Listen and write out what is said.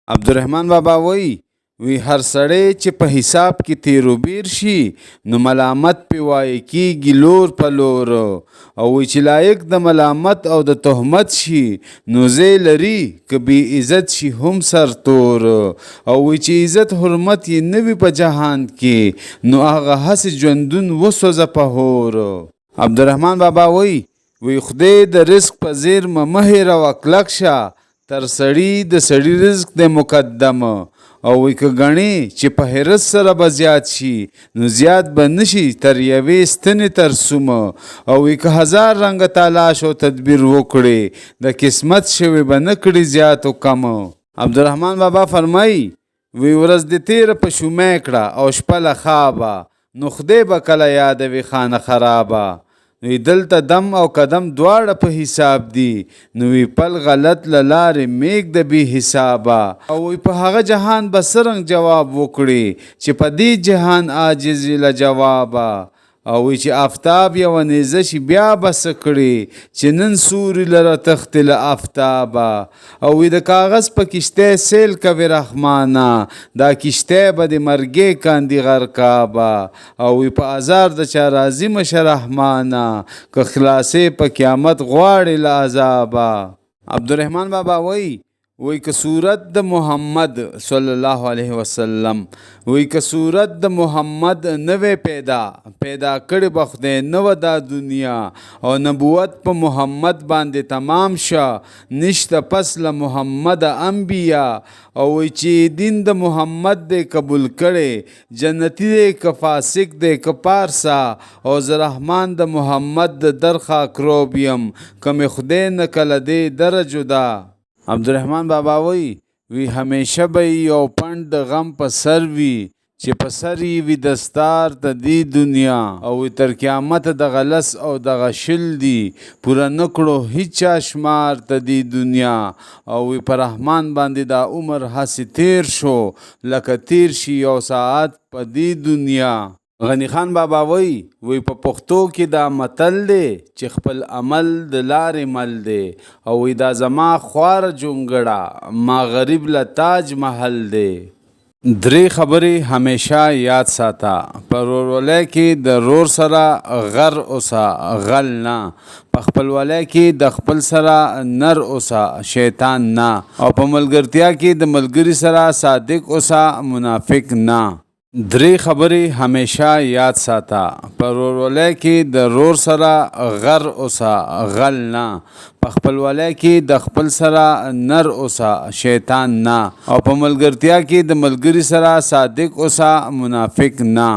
عبدالرحمن بابا وایي، وی هر سړی چې په حساب کې تیروبیر شي نو ملامت پې وایي کیږي لور په لور، او وی چې لایق د ملامت او د تهمت شي نو ځای لري که بې عزت شي هم سر تور، او وی چې عزت حرمت یې نه وي په جهان کې نو هغه هسې ژوندون وسوځه په هور. عبدالرحمن بابا وایي، وی خدای د رزق په زیرمه مه هېروه کلک شه تر سړي د سړي رزق دی مقدم، او وی که ګڼې چې په حرص سره به زیات شي نو زیات به نشي تر یوې ستنې تر سوم، او وی که هزار رنګه تلاش او تدبیر وکړي د قسمت شوی به نه کړي زیات او کم. عبدالرحمن بابا فرمایي، وی ورځ دې تېره په شومۍ کړه او شپه له خوابه نو خدای به کله یادوي خانه خرابه، وی دلته دم او قدم دواړه په حساب دي نو وی پل غلط له لارې میږده بې حسابه، او وی په هغه جهان به څه رنګ جواب وکړي چې په دې جهان عاجز یې له جوابه، او وی چې آفتاب یوه نیزه شي بیا به څه کړي چې نن سوري لره تښتي له آفتابه، او وی د کاغذ په کښتۍ سیل کوي رحمانه دا کښتۍ به دې مرګې کاندي غرقابه، او وی په ازار د چا راضي مشه رحمانه که خلاصې په قیامت غواړې له عذابه. عبدالرحمن بابا وایي، وی که صورت د محمد صلی الله علیه وسلم، وی که صورت د محمد نوې پیدا پیدا کړې به خدای نه وه دا دنیا، او نبوت په محمد باندې تمام شه نشته پس له محمد انبیا، او وی چې دین د محمد دی قبول کړي جنتی دی که فاسق دی که پارسا، او زه رحمان د محمد د درخه کروب یم که مې خدای نه کله دی در جدا. عبدالرحمن بابا وایي، وی همیشه به یې یو پنډ د غم په سر وي چې په سر یې وي دستار ته دې دنیا، او وی تر قیامته دغه لس او دغه 20 دي پوره نه کړو هیچا شمار ته دې دنیا، او وی په رحمان باندې دا عمر هسې تیر شو لکه تیر شي یو ساعت په دې دنیا. غني خان بابا وایي، وی په پښتو کې دا متل دی چې خپل عمل د لارې مل دی، او وی دا زما خواره جونګړه ما غریب له تاج محل دی. درې خبرې همیشه یاد ساته، په ورورولۍ کې د رور سره غر اوسه غل نه، په خپلولۍ کې د خپل سره نر اوسه شیطان نه، او په ملګرتیا کې د ملګري سره صادق اوسه منافق نه. درې خبرې همیشه یاد ساته، په ورورولۍ کې د رور سره غر اوسه غل نه، په خپلولۍ کې د خپل سره نر اوسه شیطان نه، او په ملګرتیا کې د ملګري سره صادق اوسه منافق نه.